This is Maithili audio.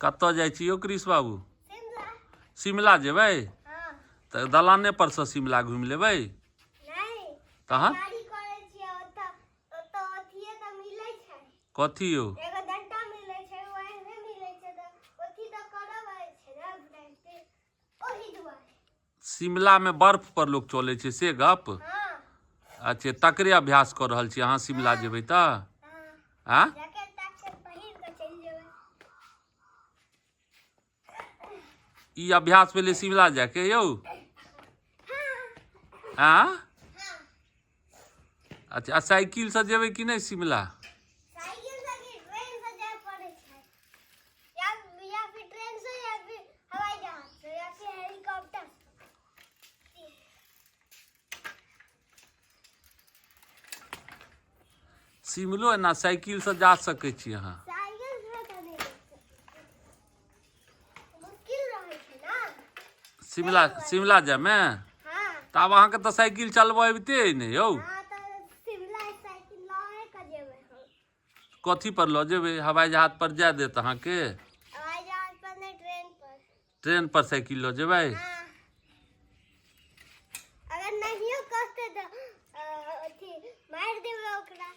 कतऽ जाइ छी यौ कृष बाबू? शिमला जेबै? तऽ दलाने पर से शिमला घुमि लेबै तहन? कथी यौ? शिमलामे बर्फ पर लोक चलै छै से गप? अच्छा, तकरे अभ्यास कऽ रहल छी अहाँ शिमला जेबै तऽ? आँ, ई अभ्यास भेलै शिमला जायके यौ? आँ, अच्छा, आ साइकिलसँ जेबै कि नहि शिमला? साइकिल से कि ट्रेन से जाय पड़ै छै, या फिर ट्रेन से, या फिर हवाई जहाज से, या फिर हेलीकॉप्टर से। शिमलो एना साइकिलसँ जा सकै छी अहाँ? साइकिल से तऽ नहि जा सकै छी, मुश्किल रहै छै ना। शिमला, शिमला जायमे? हाँ। तऽ आब अहाँके तऽ साइकिल चलबऽ अबिते अइ ने यौ? हाँ, तऽ शिमला साइकिल लए कऽ जेबै हम। कथी पर लऽ जेबै? हवाई जहाज पर जाय देत अहाँके? हवाई जहाज पर नहि, ट्रेन पर। ट्रेन पर साइकिल लऽ जेबै? हाँ, अगर नहियो कहतै तऽ अथी मारि देबै ओकरा।